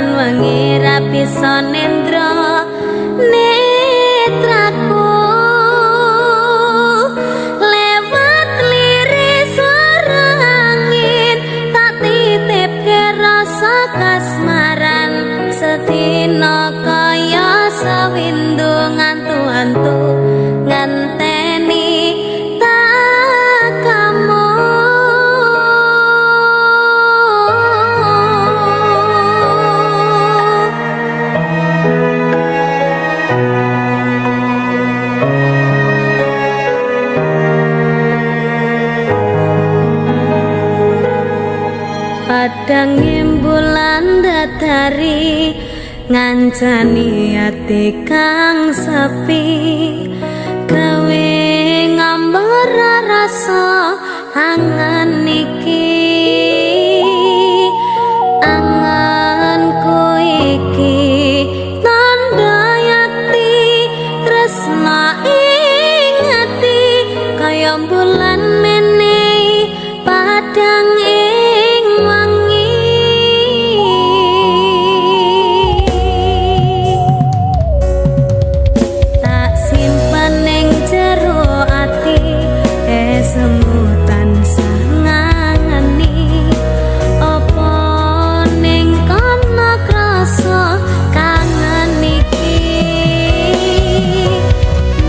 Saben wengi ra bisa nendra netraku. Lewat liris suara angin tak titipke rasa kasmaran. Sedina kaya sewindu ngantu-antu ngenteni takamu. Padang bulan datari ngancani ati kang sepi, gawe ngambar rasa angen iki. Angenku iki tandha yakti tresna ing ati, kaya bulan menehi padang ing wangi. Tak simpen ning jero ati, esemu tansah ngangeni. Apa ning kono krasa kangen iki?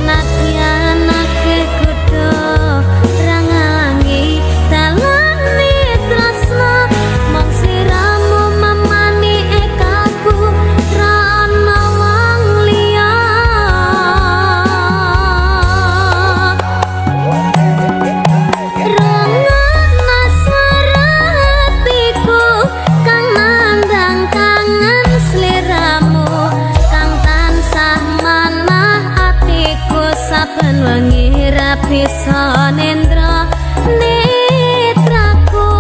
Nadyan akeh godha ra ngalangi dalane tresna, mung sliramu memani ekaku ra ana wong liya. Rungokno swara atiku kang nandang kangen sliramu, kang tansah manah atiku saben wengi ra bisa nendra netraku.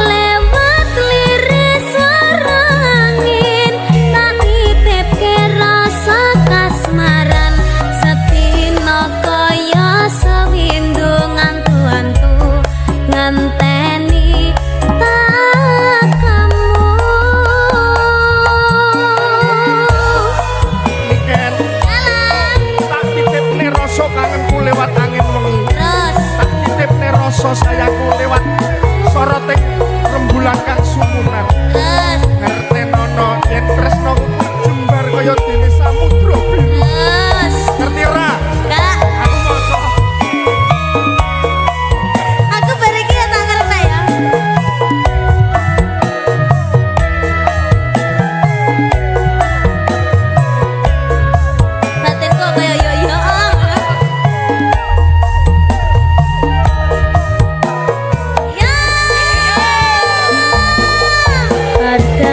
Lewat liris suara angin tak titipke rasa kasmaran. Sedina kaya sewindu ngantu-antu ngenteni takamu. Niken, tak titipne rasa kangenku lewat angin wengi. Terus Tak titipne rasa sayangku lewat soroting rembulan kang sumunar. Terus Ngertenono yen tresno jembar kaya dene samudra biru. Terus Ngerti ora? Kak, Aku maca. Aku bar iki ya tak ngerti ya. Batinku kaya yo yo. Ya. Padang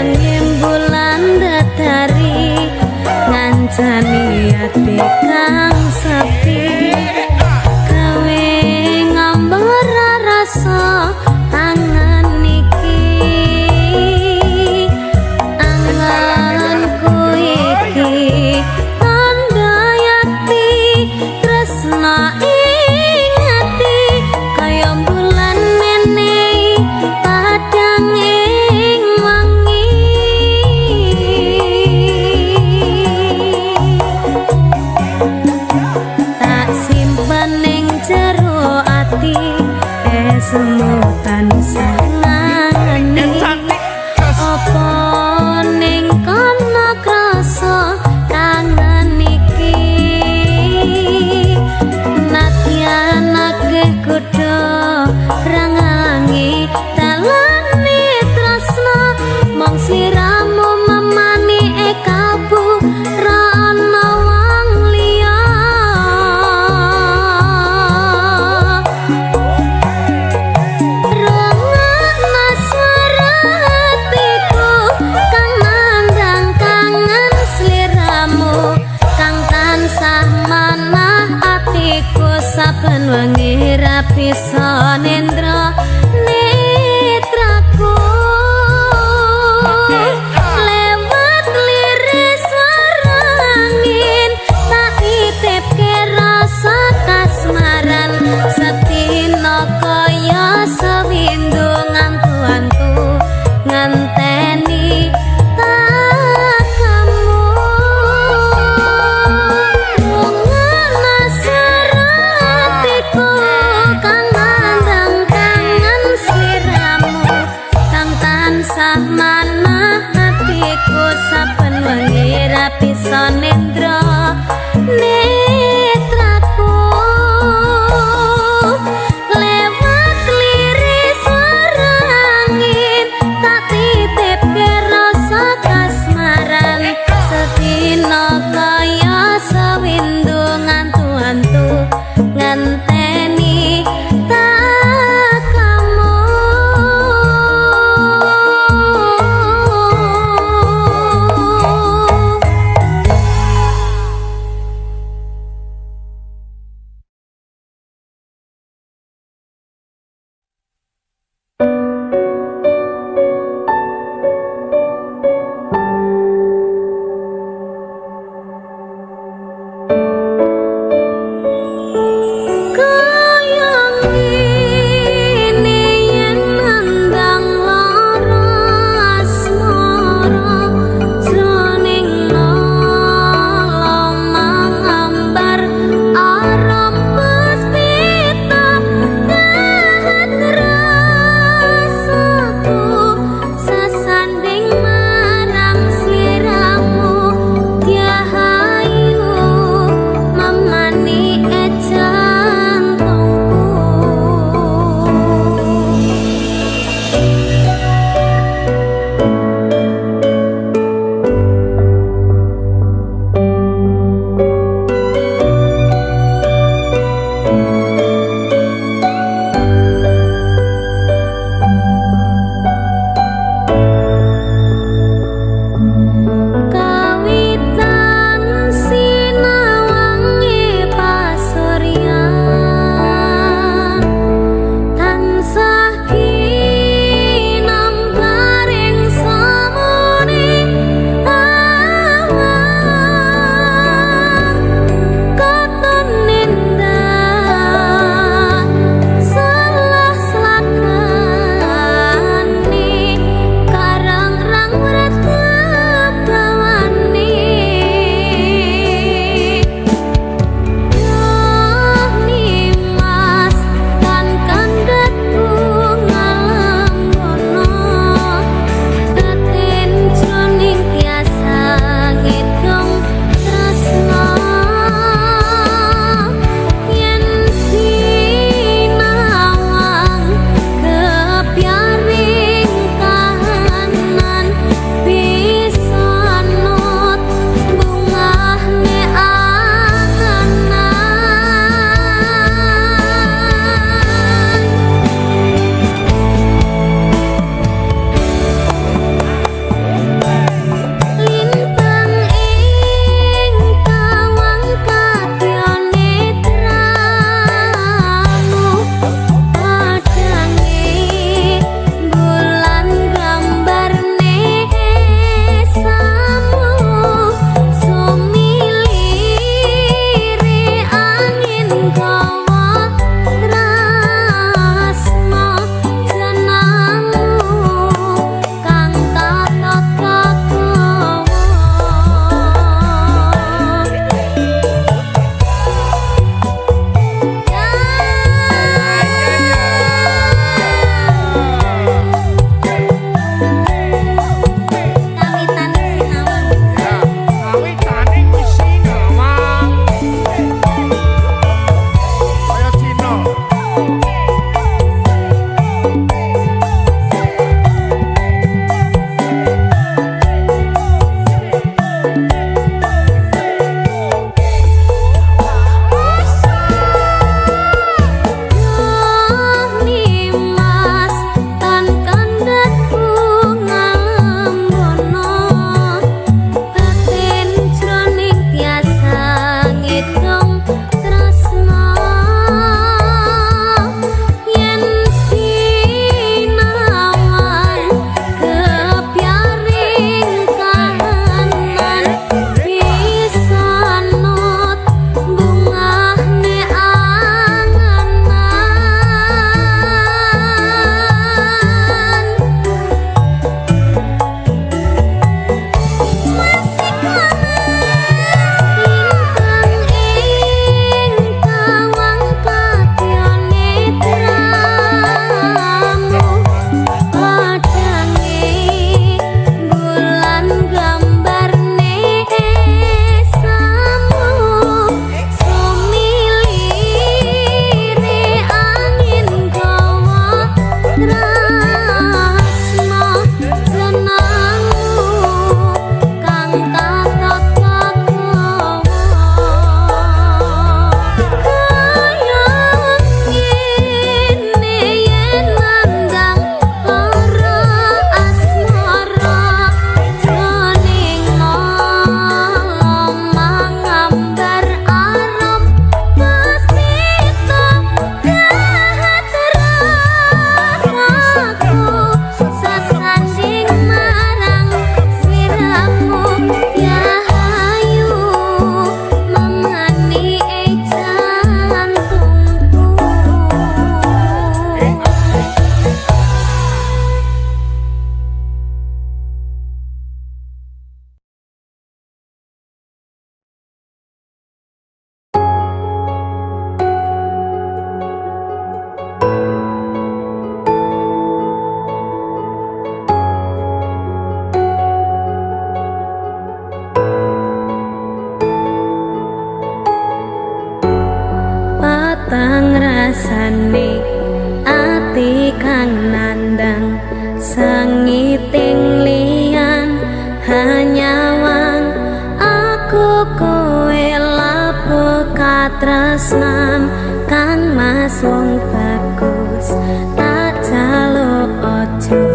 Sengiting liyan hanyawang aku kowe lapo katresnan. Kang Mas wong bagus tak jaluk ojo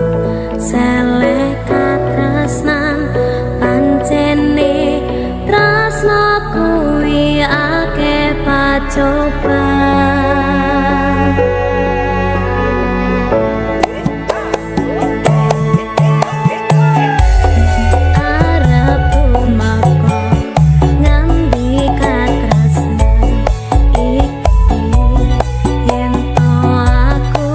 seleh katresnan. Pancene tresno kuwi akeh pacoban. Arep tumeka ngendi katresnan iki yen to aku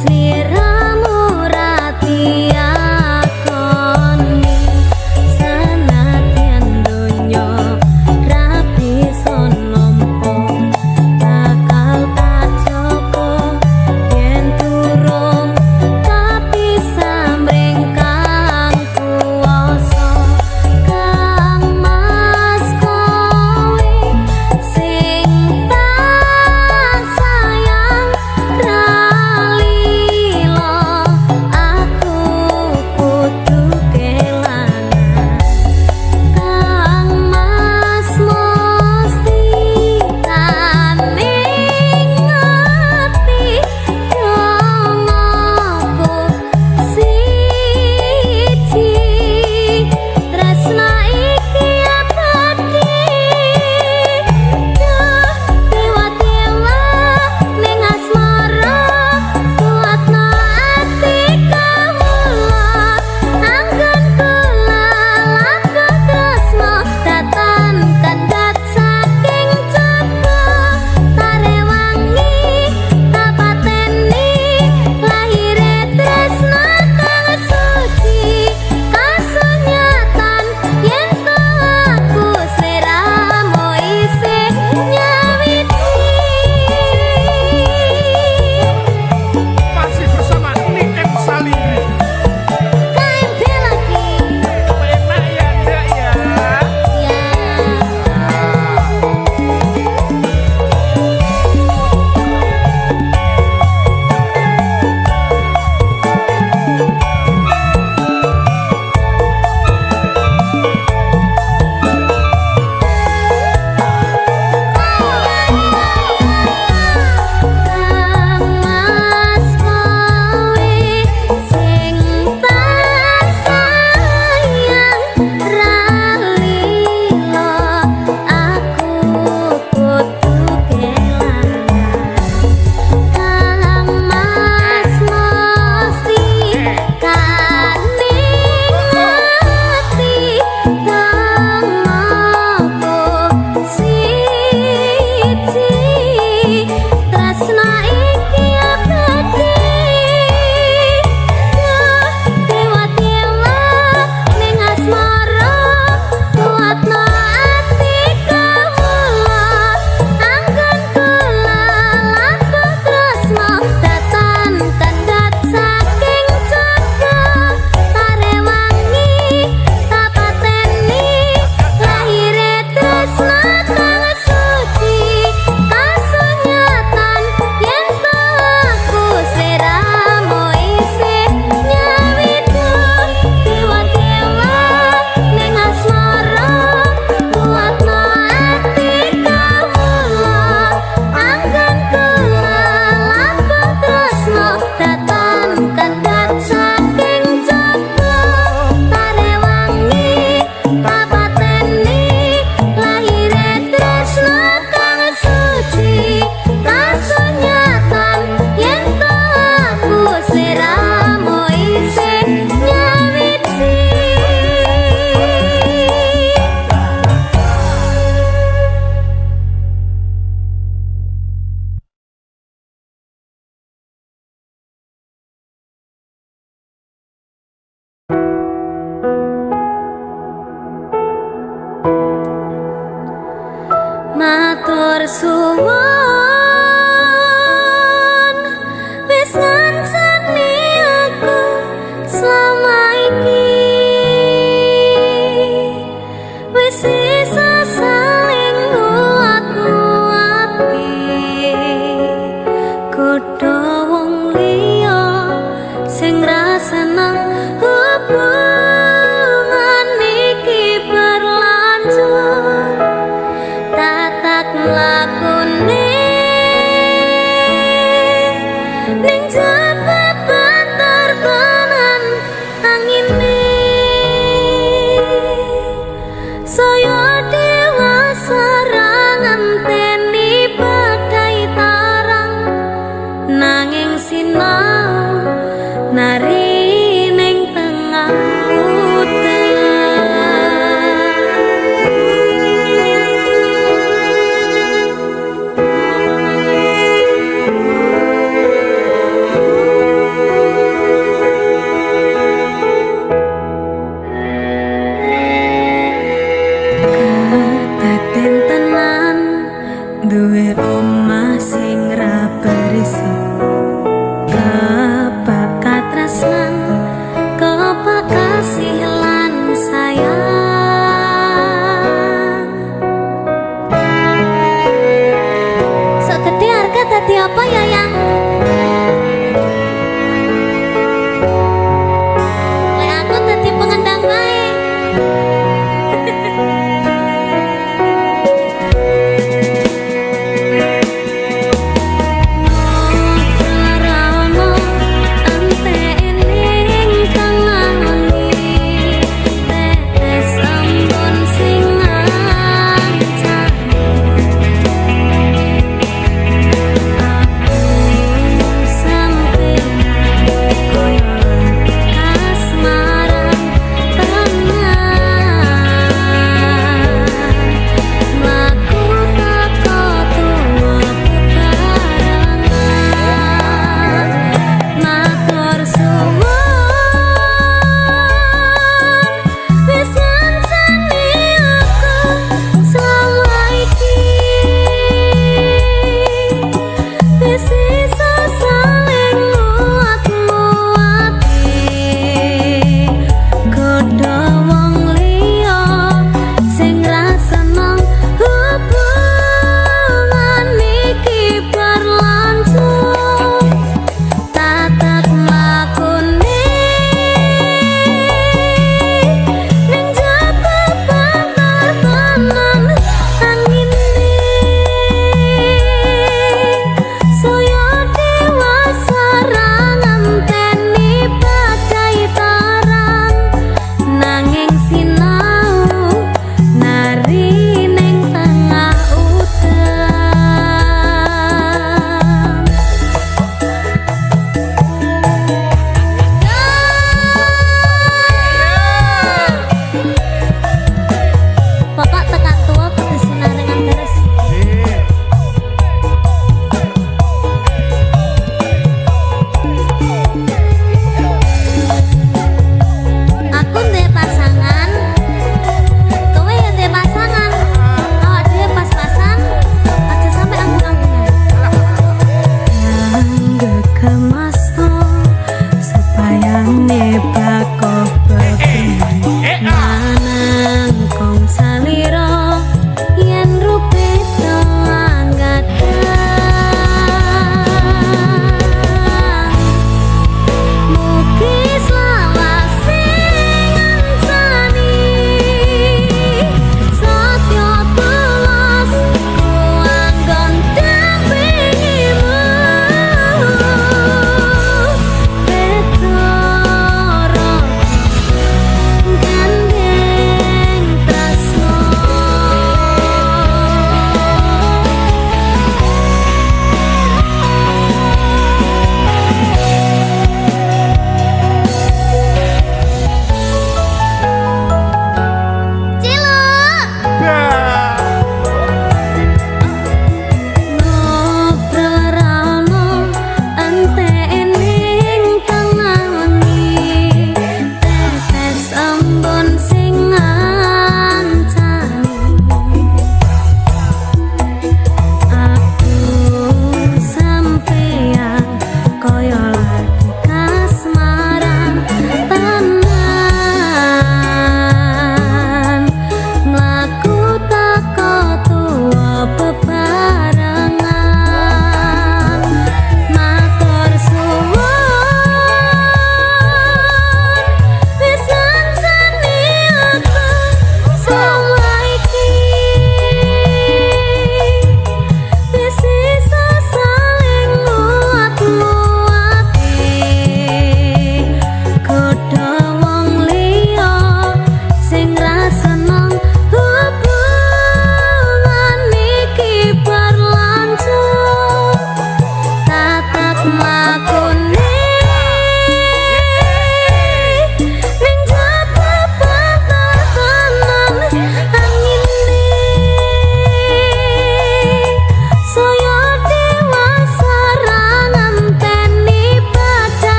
sliramu ra diakoni. Senadyan donya ra bisa nampa bakal tak jaga yen durung kapisah mring kang kuwasa. Kang Mas kowe sing tak sayang ra lila aku kudu kelangan. Kang Mas mesti taning ati dongaku siji. Tresna iki abadi duh dewa-dewa ning asmara kuatno ati kawula. Anggon kula labuh tresna datan kendhat saking coba tarewangi tak pateni lahire tresna kang suci. Kasunyatan yen to aku sliramu isih nyawiji. Masih bersama Niken Salindri. KMB lagi. Enak ya, Ndek ya. Ya. Kang Mas kowe sing tak sayang ra lila aku kudu kelangan. Kang Mas mesti kaning ati dongaku siji. Tresna iki abadi duh dewa-dewa ning asmara kuatno ati kawula. Anggon kula labuh tresna datan kendhat saking coba tarewangi tak pateni lahire tresna kang suci. Kasunyatan yen to aku sliramu isih nyawiji. Dewa-dewa ning asmara kuatno ati kawula. Anggon kula labuh tresna datan kendhat saking coba tarewangi tak pateni lahire tresna kang suci. Kasunyatan yen to aku sliramu isih nyawiji. Matur suwun wis ngancani aku selama iki. Wis isa saling nguat-nguati godho wong liya sing rasa seneng hubungan iki berlanjut, tatak mlakune ning jaba banter tenan angine, saya dewasa ra ngenteni badai tarang, nanging sinau nari ning tengah udan. Kedaten tenan duwe omah sing ra berisik, kebak katresnan, kebak kasih lan sayang. Sok gede harga dadi apa ya, Yang? Lek aku dadi pengendang wae. Ngobrol ra ono enteke ning tengah wengi, tetes embun sing ngancani aku sampeyan koyo.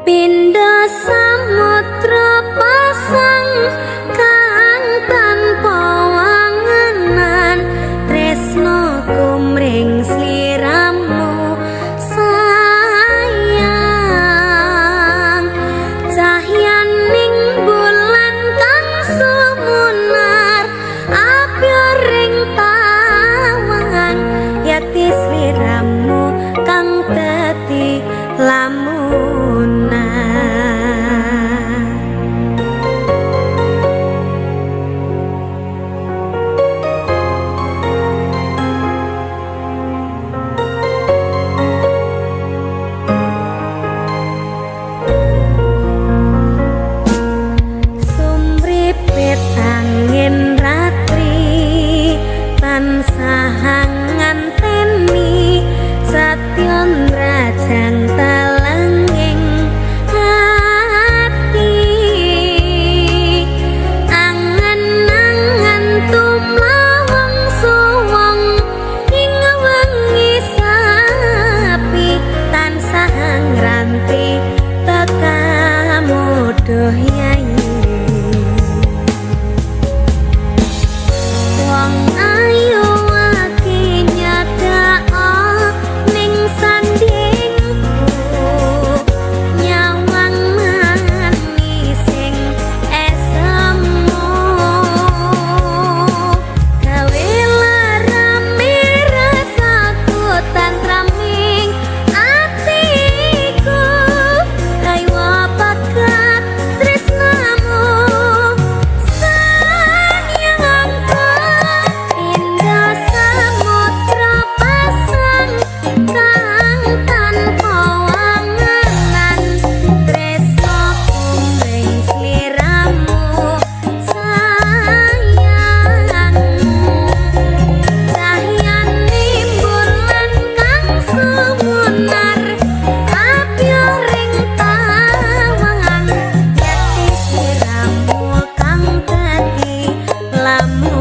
Pindha samudra pasang kang tanpa wangenan, tresno kumring sliramu sayang. Cahyaning bulan kang sumunar apyoring tawangan, yakti sliramu kang dadi lamunan. Sumripit angin ratri tansah nganteni satya nrajang telenging ati. Angen-angen tumlawang suwung ing wengi sapi tansah ngranti tekamuduh yai. Wong ayu ati nyadaka ning sandingku, nyawang manis sing esemu, gawe larame rasaku tantraming atiku. Kaywa pakat tresnamu sayangku. Pindha samudra pasang kang tanpa wangenan, tresno kumring sliramu sayang. Cahyane bulan kang sumunar apyoring tawangan, yakti sliramu kang dadi lamunan.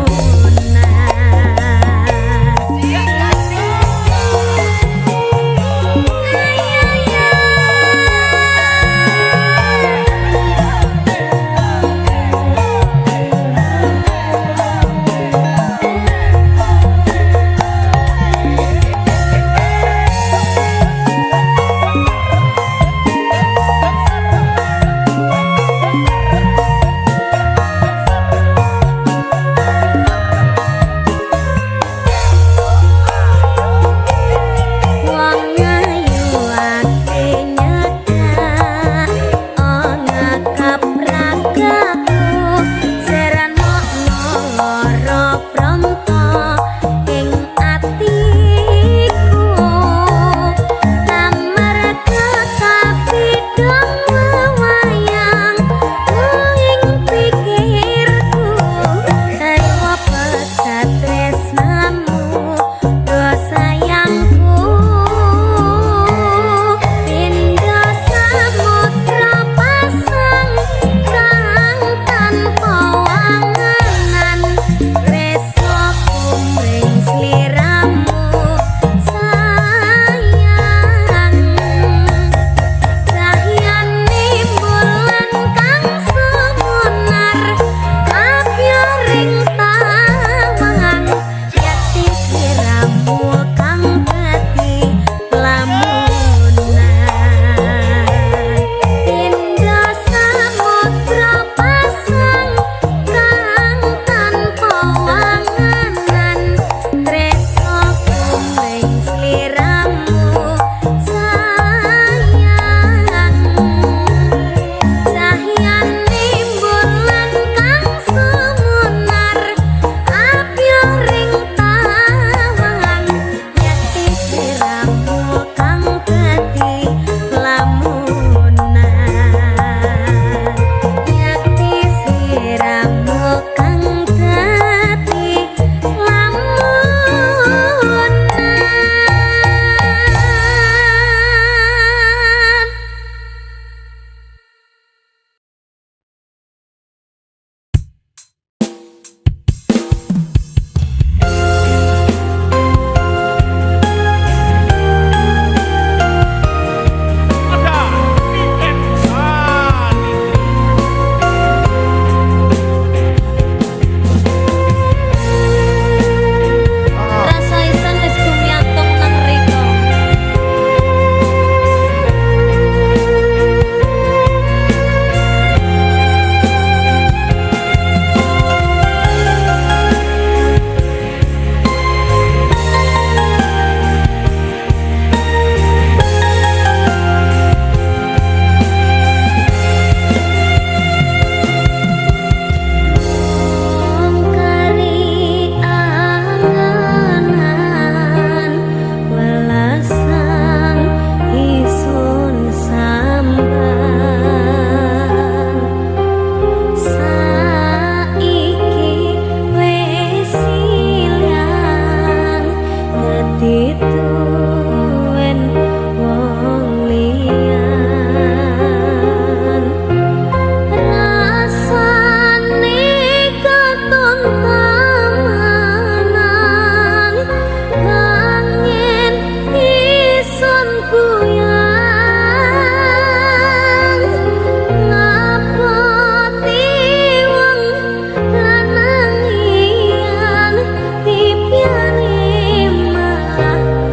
Wong ayu ati nyedak ana kapragaku, seran mokno lara pronto ing atiku. Amarga kapidhong wewayang ing pikirku, kaya pegat tresnamu do sayangku. Pindha samudra pasang kang tanpa wangenan, tresno kumring sliramu sayang. Cahyane bulan kang sumunar apyoring tawangan, yakti sliramu kang dadi lamunan. Pindha samudra pasang kang tanpa wangenan, tresno kumring sliramu sayang. Cahyane bulan kang sumunar apyoring tawangan, Dituwen wong liyan. Rasane katon tamanan, kangen ison kuyang, ngapoti wong lanang liyan, tipyane malah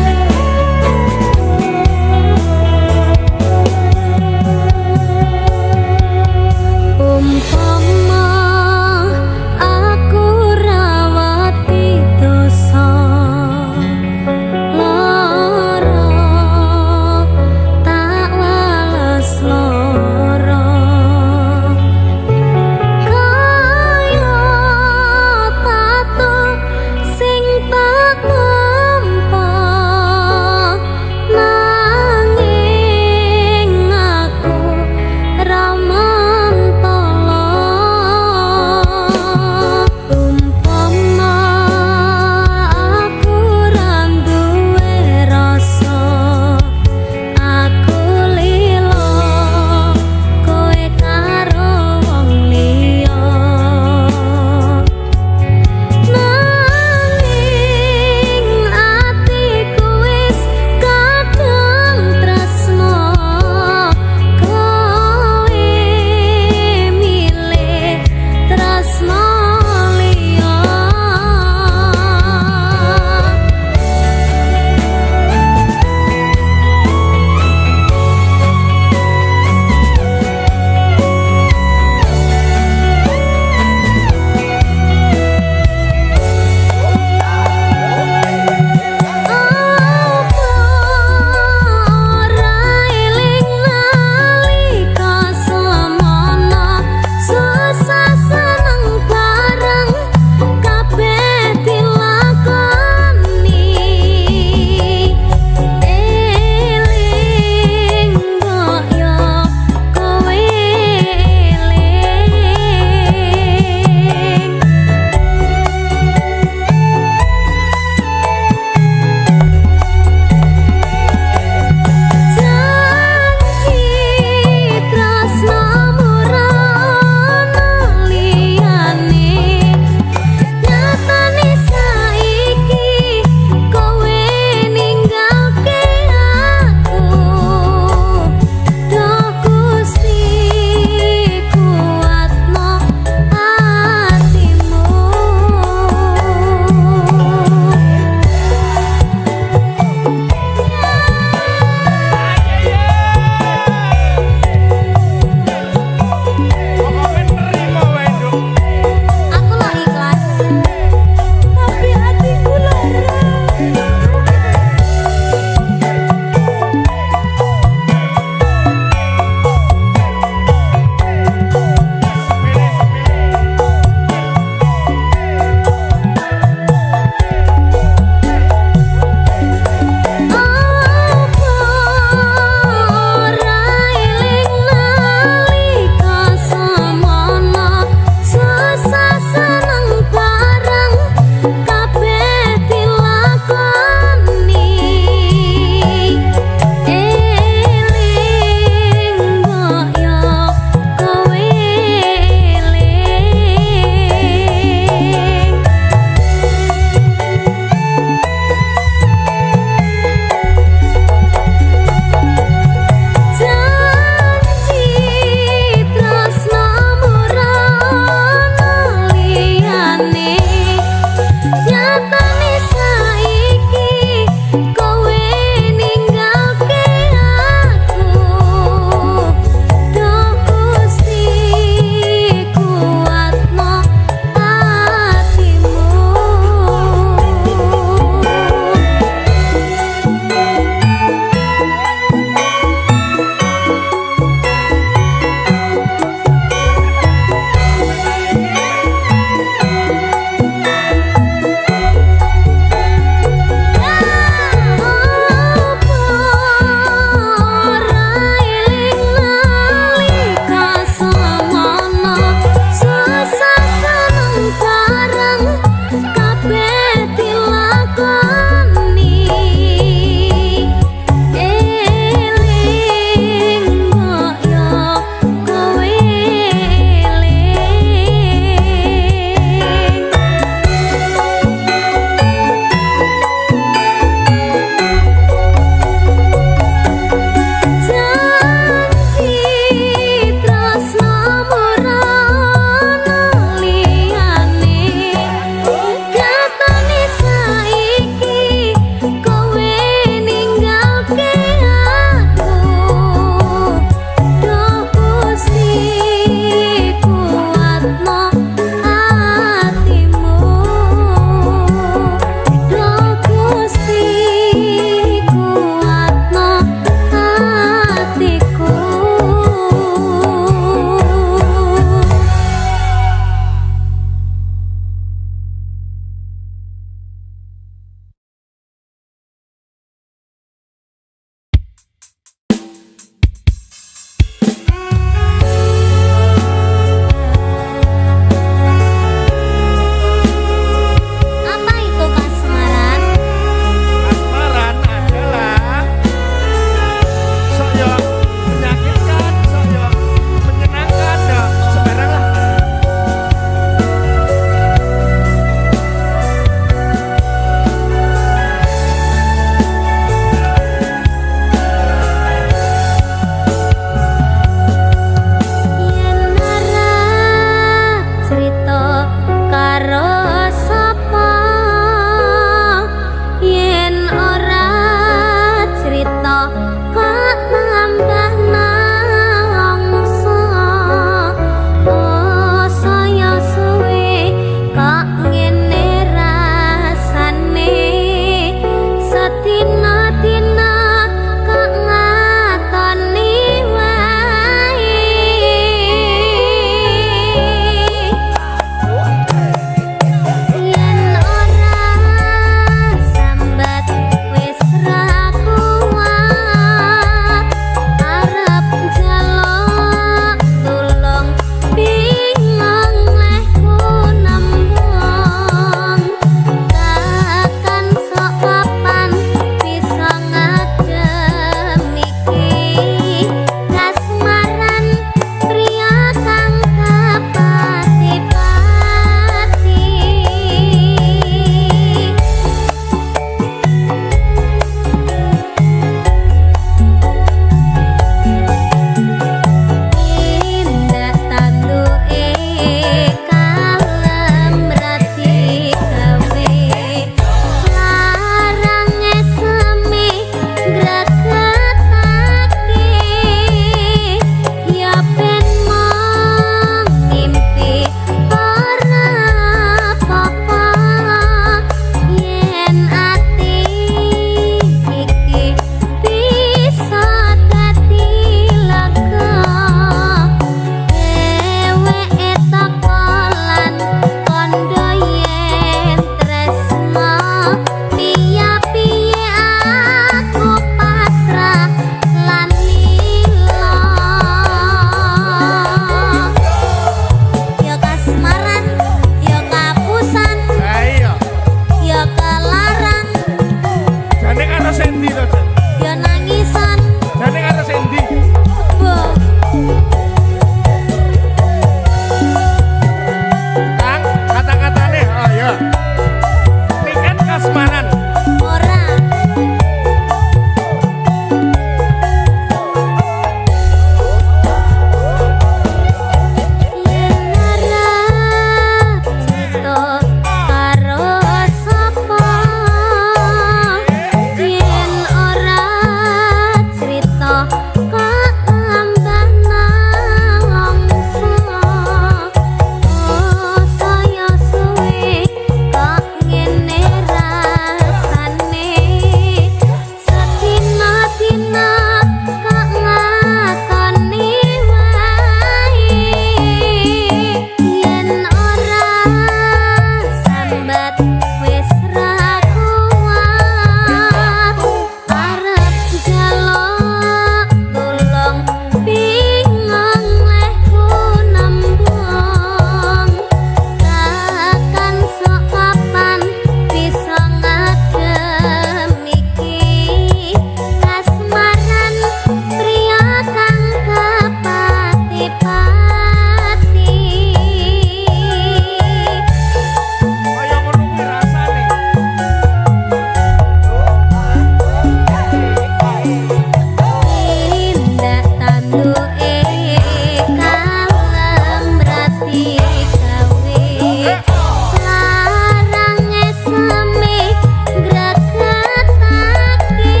Larang eseme gregetake,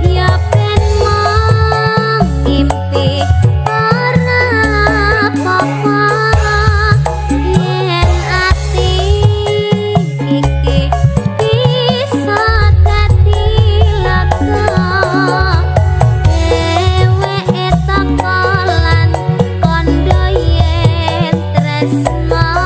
ya ben mung ngimpi ora apa-apa, yen ati iki bisa dadi lega. Dheweke teko lan kandha yen tresna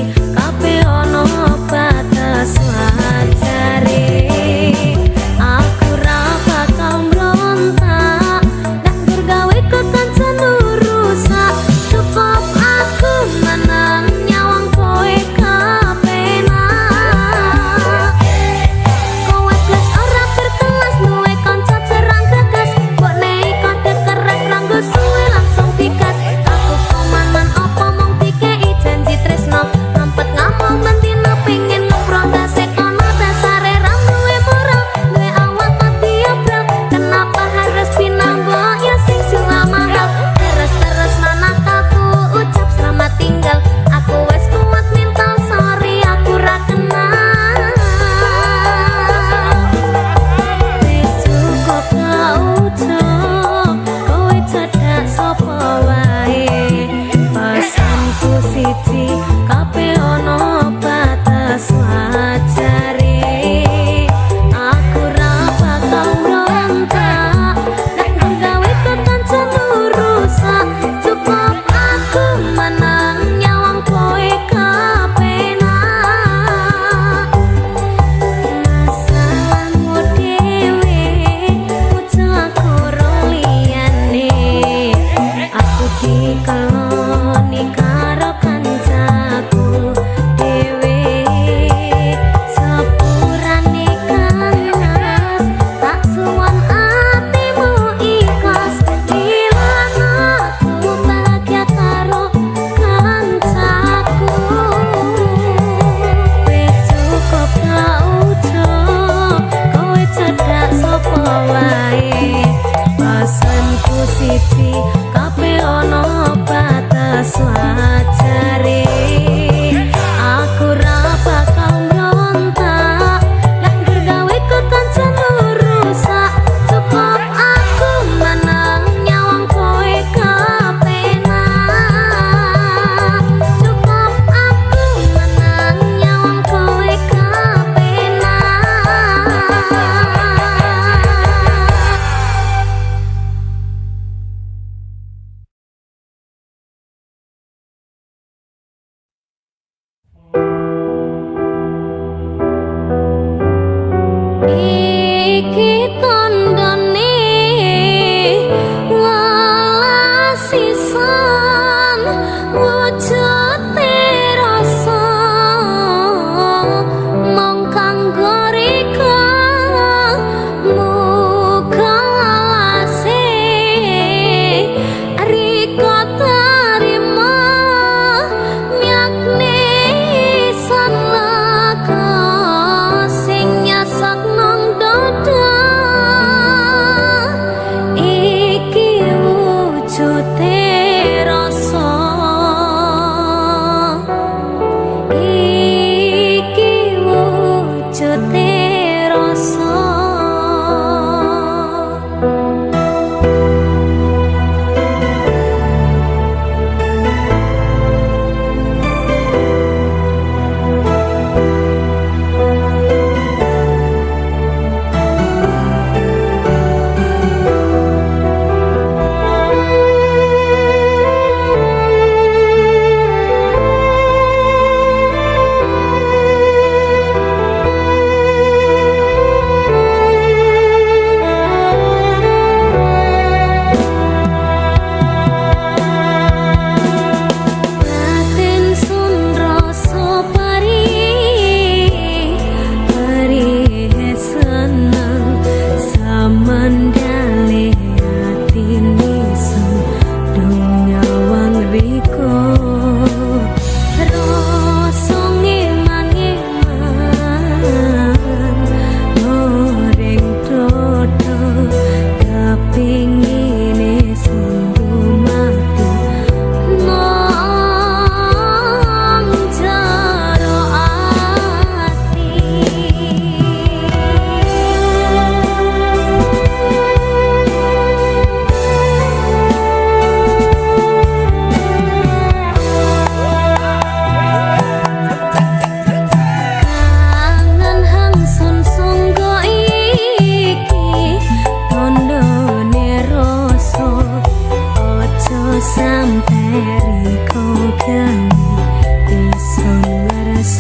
Kabeh ono batas wajare. Aku ra bakal mbrontak, nek gawe kekancan rusak. Cukup aku meneng nyawang kowe kepenak. Kowe blas ora berkelas, duwe kanca jerang gegas. Mbok nei kode keras, ranggo suwe langsung digas. Aku komanan apa mung dikei janji tresno. Mampet ngamuk mendina.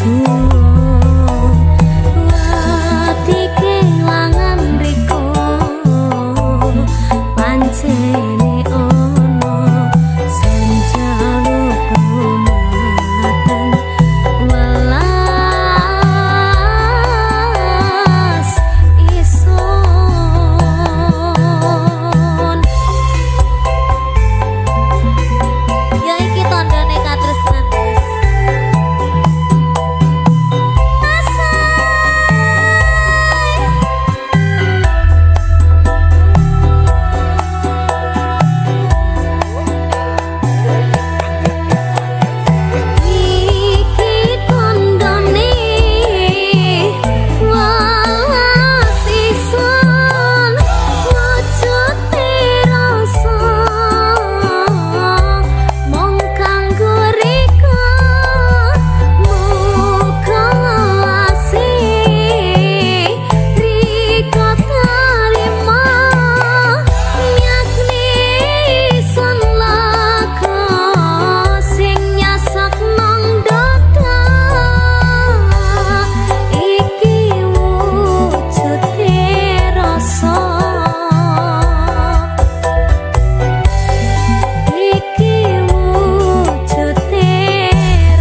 Ngersulo wati kelangan riko pancene ono senjaluk rumateng welas isun. Ya iki tandane katresnan, Mas. Asai. Iki tandane welas isun wujude rasa mung kanggo rika muga welase rika tarima yakni isun laga sing nyasak nang dada iki wujude rasa iki wujude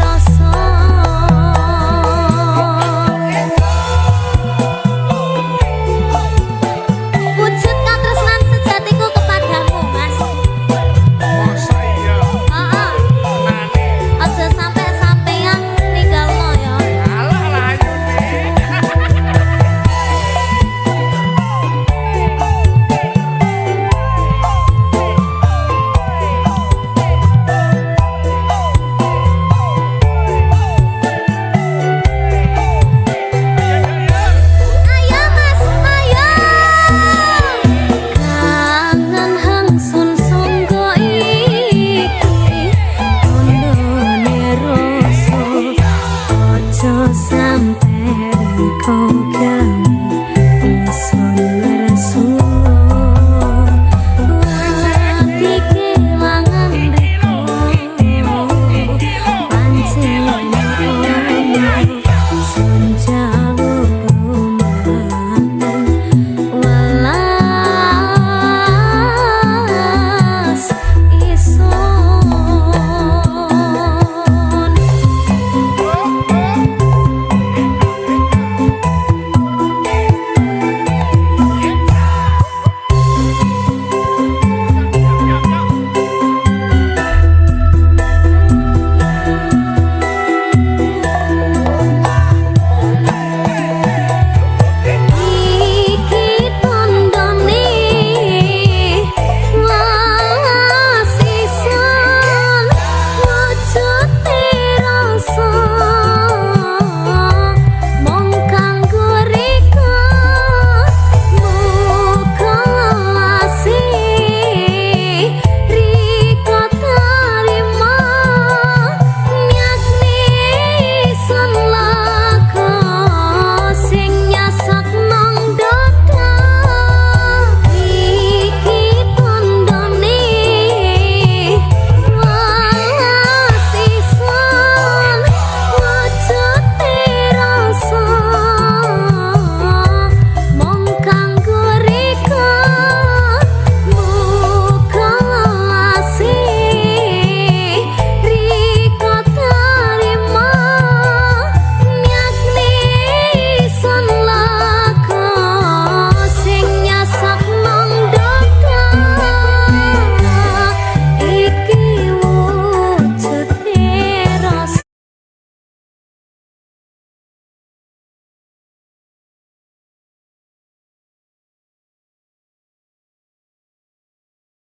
rasa. Wujud katresnan sejatiku kepadamu, Mas. Masa iya? Heeh. Nane. Aja sampe sampeyan ninggalno ya. Alah layu nih. Ayo, Mas, ayo. Kangen hangsun sungguh iki tandane rasa aja sampe riko gawe isun ngersulo wati kelangan riko pancene ono senjaluk.